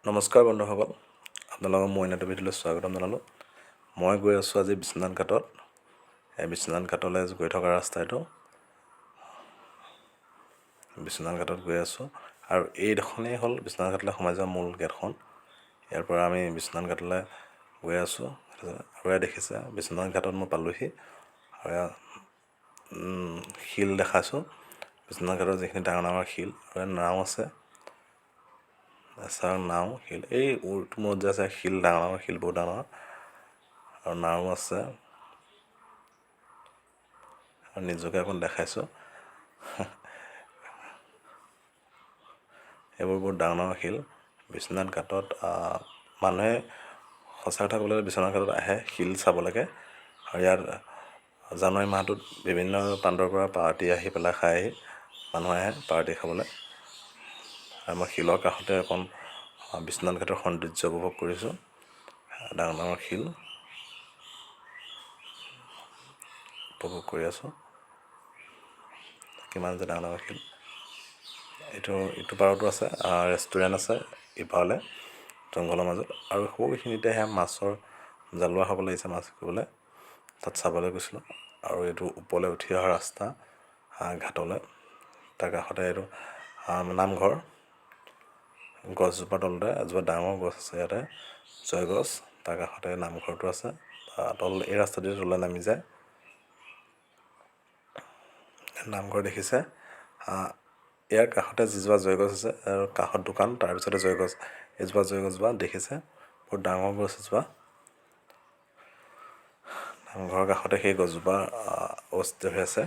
নমস্কাৰ বন্ধুসকল, আপোনালোকক মই অন্য এটা ভিডিঅ'লৈ স্বাগতম জনালোঁ। মই গৈ আছোঁ আজি বিশ্বনাথ ঘাটত। এই বিশ্বনাথ ঘাটলৈ গৈ থকা ৰাস্তা এইটো। বিশ্বনাথ ঘাটত গৈ আছোঁ আৰু এইডোখনেই হ'ল বিশ্বনাথ ঘাটলৈ সোমাই যোৱা মূল গেটখন। ইয়াৰ পৰা আমি বিশ্বনাথ ঘাটলৈ গৈ আছোঁ। আৰু এয়া দেখিছে, বিশ্বনাথ ঘাটত মই পালোহি। আৰু এয়া শিল দেখাইছোঁ, বিশ্বনাথ ঘাটৰ যিখিনি ডাঙৰ ডাঙৰ শিল। আৰু নাও আছে, চাওক, নাও, শিল। এই মূৰত যে আছে শিল, ডাঙৰ ডাঙৰ শিল, বহুত ডাঙৰ। আৰু নাও আছে। আৰু নিজকে অকণ দেখাইছোঁ। এইবোৰ বহুত ডাঙৰ ডাঙৰ শিল। বিশ্বনাথ ঘাটত মানুহে সঁচা কথা ক'বলৈ গ'লে বিশ্বনাথ ঘাটত আহে শিল চাবলৈকে। আৰু ইয়াত জানুৱাৰী মাহটোত বিভিন্ন প্ৰান্তৰ পৰা পাৰ্টি আহি পেলাই খায়হি। মানুহ আহে পাৰ্টি খাবলৈ। আৰু মই শিলৰ কাষতে অকণ বিশ্বনাথ ঘাটৰ সৌন্দৰ্য উপভোগ কৰিছোঁ। ডাঙৰ ডাঙৰ শিল উপভোগ কৰি আছোঁ। কিমান যে ডাঙৰ ডাঙৰ শিল! এইটো ইটো পাৰতো আছে, ৰেষ্টুৰেণ্ট আছে ইপাৰলৈ জংঘলৰ মাজত। আৰু সৌখিনিতে সেয়া মাছৰ জালুৱাসকল আহিছে মাছ কৰিবলৈ, তাত চাবলৈ গৈছিলোঁ। আৰু এইটো ওপৰলৈ উঠি অহা ৰাস্তা ঘাটলৈ। তাৰ কাষতে এইটো নামঘৰ। গছজোপাৰ তলতে এজোপা ডাঙৰ গছ আছে ইয়াতে, জয়গছ। তাৰ কাষতে নামঘৰটো আছে। তল এই ৰাস্তাটোৰে তললৈ নামি যায়। নামঘৰ দেখিছে। ইয়াৰ কাষতে যিজোপা জয়গছ আছে আৰু কাষত দোকান, তাৰপিছতে জয়গছ, এজোপা জয়গছজোপা দেখিছে, বহুত ডাঙৰ গছ এজোপা। নামঘৰৰ কাষতে সেই গছজোপা অৱস্থিত হৈ আছে।